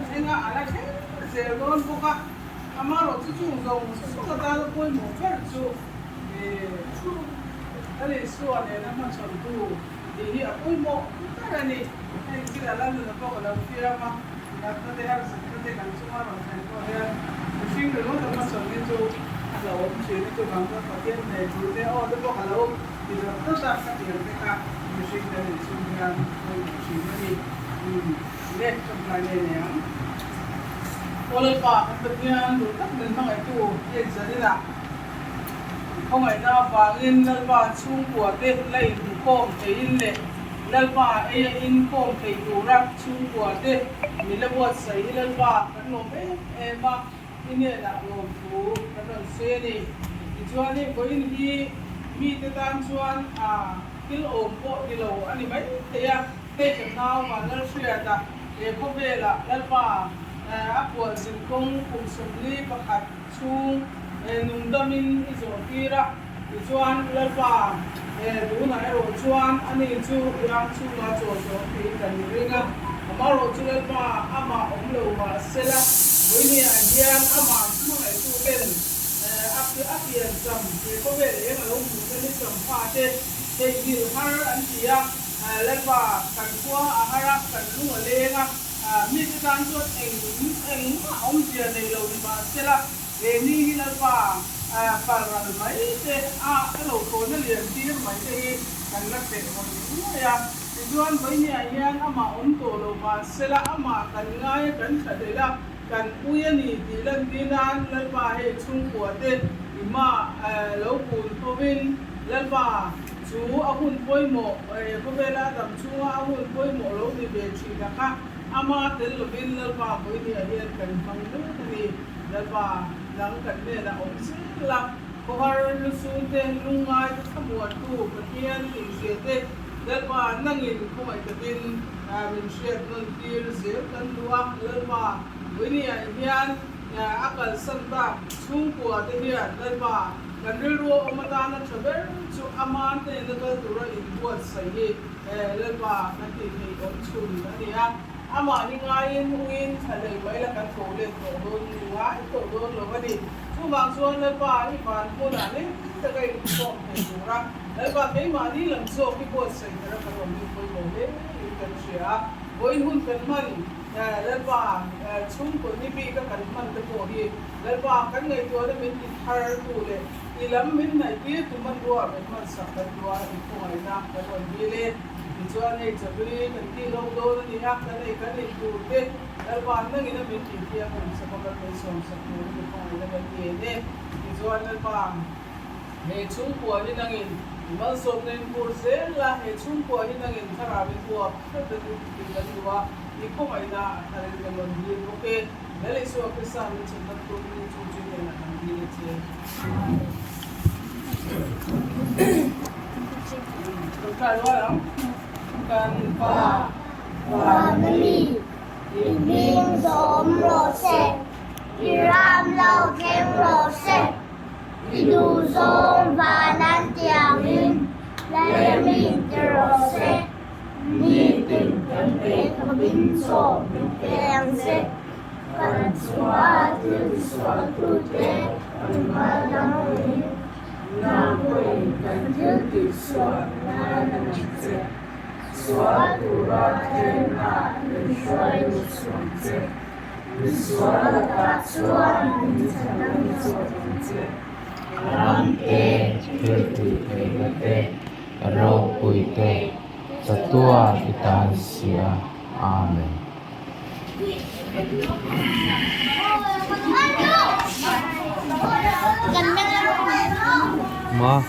thleng a, a la thleng zel dawn bawk a. Amaherawhchu chung zawng zawng atana pawimawh ber chu Lal Isua nena hmachhawntu tih hi a pawimawh ber a ni. Heng thil a la nuna pawh ka lo fiam a, natna te harsatna te kan chunga rawn thlen pawh hian mihring ringawt a hmachhawn hi chu a hlauhawm thin a, chuvang chuan Pathian hmel thu te aw te pawh ka lo ti dawt dawt a, khatiang te kha mihring kan inchhung hian pawimawh thin a ni. Le, tawngtai nei nei ang. Aw Lalpa, kan Pathian duh tak min hmangaihtu hei zaninah khawngaihna avangin Lalpa chhungkua te la inhmukhawm theiin leh Lalpa ei a inkawm thei tura chhungkua te min la buatsaih hi Lalpa kan lawm em em a, i hnenah lawmthu kan rawn sawi a ni. Tichuan hei vawiin hi mite tan chuan thil awm pawh ni lo a ni mai thei a. Hei ka nau Vanlalhriata he khawvelah Lalpa a khualzin kawng kum 41 chhung nungdamin i zawh tir a, tichuan Lalpa tunah erawh chuan ani chu i ang chhunga chaw zawh thei kan ring a, amaherawh chu Lalpa amah awm lo mah sela vawinia hian amah hmangaihtu ten a piancham he khawvel eng a lo hmuhna ni champha te theihnghilh har an ti a. Lalpa, kan khua a har a, kan lung a leng a, mite tan chuan eng engmah awmzia nei lo ni mah sela, he ni hi Lalpa kal ral mai te a, a lo tawna lian tir mai te hi kan la hreh hawn ngei a. Tichuan, vawinia hian amah awm tawh lo mah sela, amah kan ngai a, kan thlahlel a, Kan ui a ni tih lantir nan Lalpa hei chhungkua te i hma lo kun thovin Lalpa chu a hun pawimawh khawvela a dam chhunga a hun pawimawh lo ni ve thin a kha ama tel lovin Lalpa vawinia hian kan hmang mek a ni. Lalpa nang kan hnenah awm zel la, khawhar lusung te lungngai te thlamuantu Pathian inzia te Lalpa nangin khawngaih takin Min hriat nawn tir zel kan duh a, Lalpa Vawinia hian a kalsan tak chhungkua te hian Lalpa kan rilru a awm atana tha ber chu aman te nena kal tura inbuatsaih hi Lalpa kan tih theih awm chhun a ni a. Amah hi ngaiin uin thlahlel mai la kan tho let tawh dawn ngai tawh dawn lo a ni. Chuvang chuan Lalpa i van hmunah hlim taka inkhawm thei tura Lalpa keimahni lam zawk hi buatsaih thar a kan awm hi pawimawh hle in kan hria a. Vawiin hun kan hman Lalpa chhungkaw ni bika kan hman te pawh hi Lalpa kan ngaihtuahna min ti thar tu leh i lam min hnaih tir tu hmanrua min hman sak kan duh a, i khawngaihna kan rawn dil e. Tichuan hei chahlui kan tih lo dawn a ni a, kan ei kan in tur te Lalpa nangin a min tih thiang awm sak a kan min sawm sak tur hi khawngaihna kan ngen e. Tichuan Lalpa. He chhungkua hi nangin i malsawmna in vur zel la, he chhungkua hi nangin thlarau in uap tlat a ni tih kan duh a, i khawngaihna a tharin kan rawn dil bawk e. Lal Isua Krista min chhunhlat turin chu chu hnenah kan dil a che. Tawngtai rual ang. Kan Pa Vana mi, i hming zawm rawh se, i ram lo thleng rawh se. I duh zawng van an tiangin Lalremi'n ti rawh se, Nitin kan eikhawmin chaw min pe ang che, Kan chunga thil tisualtute kan ngaidam angin, Nang pawhin kan thil tihsual ngaidam ang che, Sual tura thlenna min hruai lut suh ang che. Misual lakah chuan min chhan ang zawk ang che. Ram te, thil tih theihna te, ropui te, chatuan i tan si a. Amen. Ma.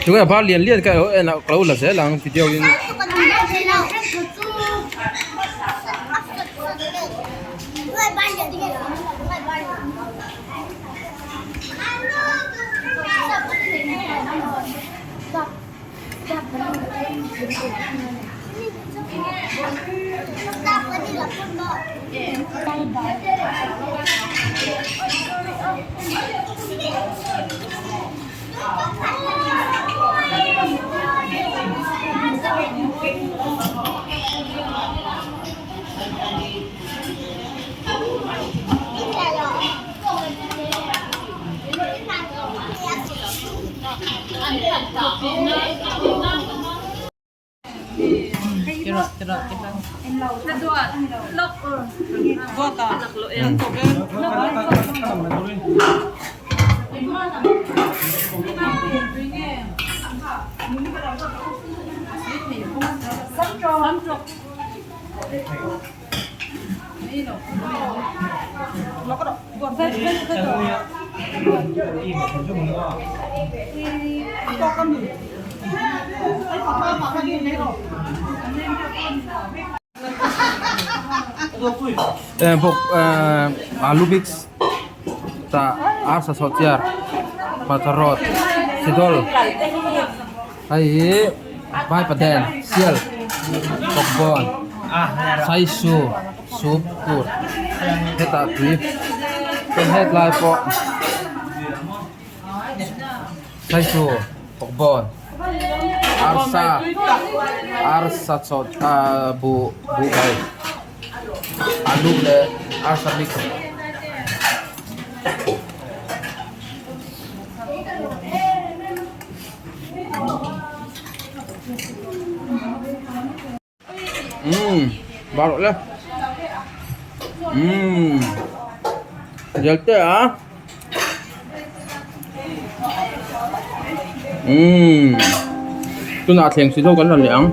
Tunge a bar lian lian ka lo en a ka lo la zel ang video in. Bawk alu mix tah arsa sawhchiar hmarcha rawt chidol hei hi vaipaden sial bawkbawn saisu soup tur hetah tui chuan hetlai pawh saisu bawkbawn arsa arsa chawt ah buh buhbai alu leh arsa mix. Umm vào rồi lên umm giờ thế à umm tunah thleng si deuh kan rawn leh ang.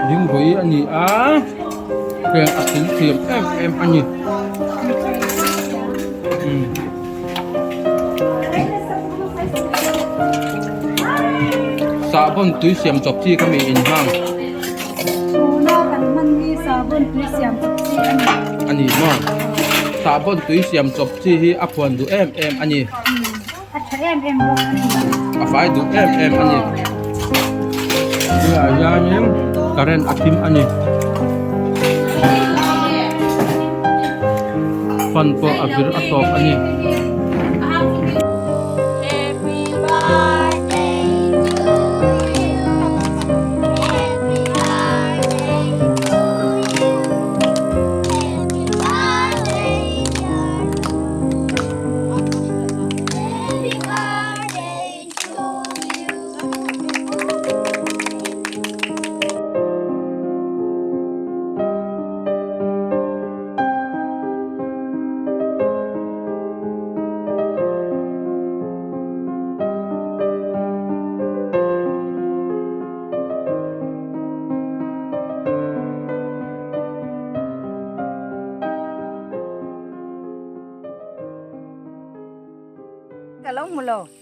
Dingpui a ni a heng a thil thiam em em a ni umm. Sahbawn tui siam chawp chi kha mi inhmang. Sahbawn tui siam chawp chi a ni. A ni maw? Sahbawn tui siam chawp chi hi a phuan duh em em a ni. A tha em em bawk a ni. A fai duh em em a ni. Tunah hianin current a thim a ni. Fan pawh a vir a tawp a ni. Ka lo hmu lo.